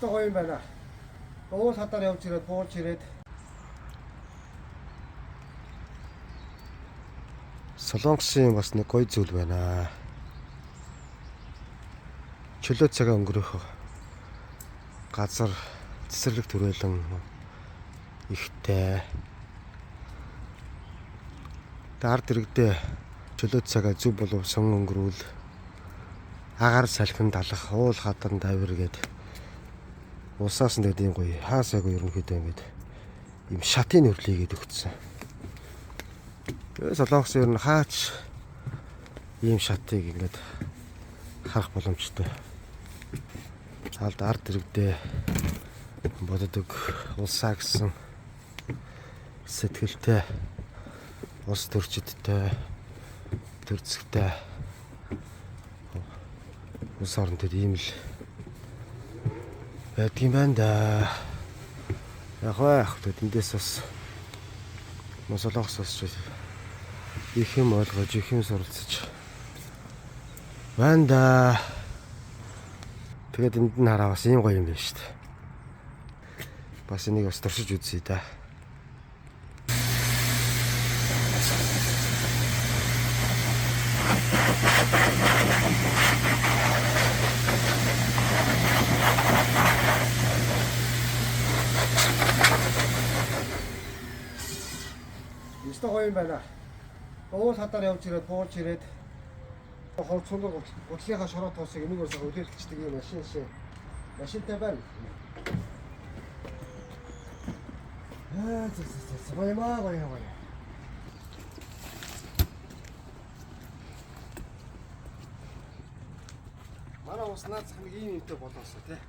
Ёстой гоё юм байна. Уул хадаар явж ирээд бууж ирээд Солонгосын бас нэг гоё зүйл байна. Чөлөө цагаа өнгөрөөх газар цэцэрлэг түрээлэн ихтэй. Тэгээ ард иргэдээ чөлөө цагаа зөв боловсон өнгөрүүл агаар салхин далах уул хадан тавир гээд улсаас нь тэгээд ийм гоё хаасаагүй ерөнхийдөө ингээд ийм шатын нүрлийгээд өгсөн. Тэгээ Солонгос ер нь хаач ийм шатыг ингээд харах боломжтой. Алд ард иргэдээ боддог улсаа гэсэн сэтгэлтэй улс төрчидтэй төр зэгтэй улс орнод ийм л байдгийн байна да. Яг вэ яг тэгээд эндээс бас Солонгос бас их юм ойлгож их юм суралцж байна да. Тэгээд энд нь хараа бас ийм гоё юм байна шүү дээ. Бас энийг бас туршиж үзье да. Ёстой гоё юм байна. Уул хадаар явж ирээд бууж ирээд ховцоног гутлынхаа шороо тоосыг нэг өрсөг үлээлгэждэг юм машин шиг машинтай байна. Аа зэ зэ зэ гоё юм аа гоё юм гоё. Манай ус наацх нэг ийм юмтай болоосоо тий.